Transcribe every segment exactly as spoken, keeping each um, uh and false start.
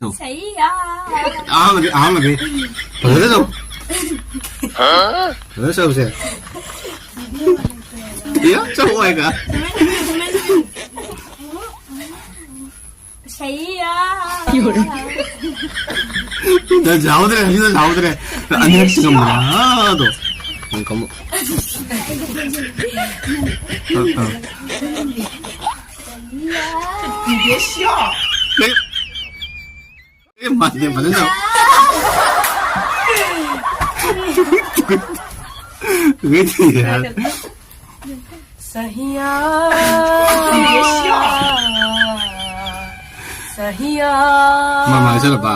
ꯇꯧ꯫ ꯁꯩꯌꯥ꯫ ꯑꯍꯥꯟꯕꯗꯤ, ꯑꯍꯥꯟꯕꯗꯤ꯫ ꯐꯖꯅ ꯇꯧ꯫ ꯐꯖꯅ ꯇꯧꯁꯦ꯫ ꯏꯌꯥ, ꯆꯧ ꯍꯥꯏꯒ꯫ ꯁꯩꯌꯥ꯫ ꯅꯪ ꯁꯥꯎꯗ꯭ꯔꯦ, ꯍꯧꯖꯤꯛ ꯅꯪ ꯁꯥꯎꯗ꯭ꯔꯦ꯫ ꯑꯅꯤꯔꯛ ꯁꯨꯔꯝꯕꯅꯦ꯫ ꯑꯥ, ꯑꯗꯣ꯫ ꯅꯪ ꯀꯃꯨ-, ꯑꯥ, ꯑꯥ꯫ ꯀꯩ-, ꯑꯦ, ꯃꯥꯗꯤ ꯐꯖꯅ ꯇꯧ꯫ ꯀꯩ ꯌꯥꯔ꯫ ꯁꯍꯤꯌꯥ꯫ ꯁꯍꯤꯌꯥ꯫ ꯃꯥ, ꯃꯥ ꯍꯥꯏꯖꯜꯂꯕ?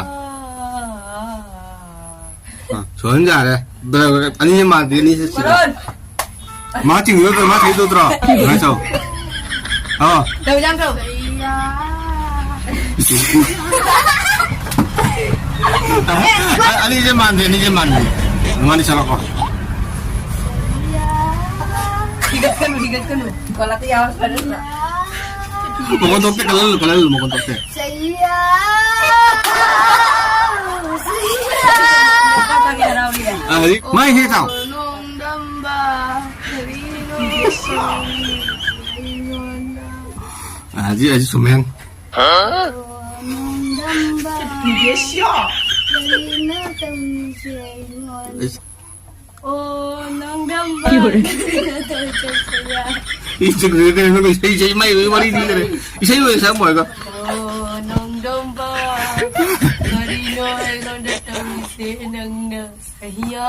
ꯑ, ꯁꯣꯏꯍꯟ ꯌꯥꯔꯦ꯫ ꯕ꯭ꯔ-, ꯕ꯭ꯔ-, ꯑꯅꯤꯁꯦ ꯃꯥꯟꯗꯦ, ꯑꯅꯤꯁꯦ ꯁꯤꯔꯦ꯫ ꯃꯔꯣꯟ꯫ ꯃꯥ ꯆꯤꯡꯗꯣꯏ ꯅꯠꯇ꯭ꯔꯣ? ꯃꯥ ꯆꯤꯡꯗꯣꯏ ꯅꯠꯇ꯭ꯔꯣ? ꯑꯗꯨꯃꯥꯏꯅ ꯇꯧ꯫ ꯑꯣ꯫ ꯇꯧ, ꯌꯥꯝ ꯇꯧ꯫ ꯑ-, ꯑꯅꯤꯁꯦ ꯃꯥꯟꯗꯦ, ꯑꯅꯤꯁꯦ ꯃꯥꯟꯗꯦ꯫ ꯅꯉꯣꯟꯗ ꯆꯠꯂꯣꯀꯣ꯫ ꯍꯤꯒꯠꯀꯅꯨ, ꯍꯤꯒꯠꯀꯅꯨ꯫ ꯀꯣꯂꯥꯞꯇ ꯌꯥꯎꯔ ꯐꯔꯦ꯫ ꯃꯈꯣꯟ ꯊꯣꯛꯇꯦ, ꯀꯜꯍꯜꯂꯨ, ꯀꯜꯍꯜꯂꯨ, ꯃꯈꯣꯟ ꯊꯣꯛꯇꯦ꯫ ꯁꯩꯌꯥ! ꯁꯩꯌꯥ! ꯃꯈꯥ ꯇꯥꯒꯦ ꯍꯔꯥꯎꯔꯤꯔꯦ꯫ ꯑ, ꯍꯧꯖꯤꯛ ꯃꯥꯏ ꯍꯦꯛ ꯇꯥꯎ꯫ ꯅꯣꯡꯗꯝꯕ, ꯀꯔꯤꯅꯣ ꯑꯩꯉꯣꯟꯗ꯫ ꯑ, ꯍꯧꯖꯤꯛ, ꯍꯧꯖꯤꯛ ꯁꯨꯃꯦꯟ꯫ ꯅꯣꯡꯗꯝꯕ, ꯀꯔꯤꯅꯣ ꯇꯧꯔꯤꯁꯦ ꯑꯩꯉꯣꯟꯗ? ꯏꯁ꯫ ꯑꯣ, ꯅꯣꯡꯗꯝꯕ, ꯀꯔꯤꯅꯣ ꯇꯧꯔꯤꯁꯦ ꯁꯩꯌꯥ? ꯏꯁ, ꯀꯔꯤꯅꯣ ꯏꯁꯩ, ꯏꯁꯩ ꯃꯥꯏ ꯋꯥꯔꯤ ꯂꯤꯗꯔꯦ꯫ ꯏꯁꯩ ꯑꯣꯏꯅ ꯁꯛꯑꯝꯃꯣ ꯍꯥꯏꯕ꯫ ꯑꯣ, ꯅꯣꯡꯗꯝꯕ, ꯀꯔꯤꯅꯣ ꯑꯩꯉꯣꯟꯗ ꯇꯧꯔꯤꯁꯦ ꯅꯪꯅ? ꯁꯍꯤꯌꯥ꯫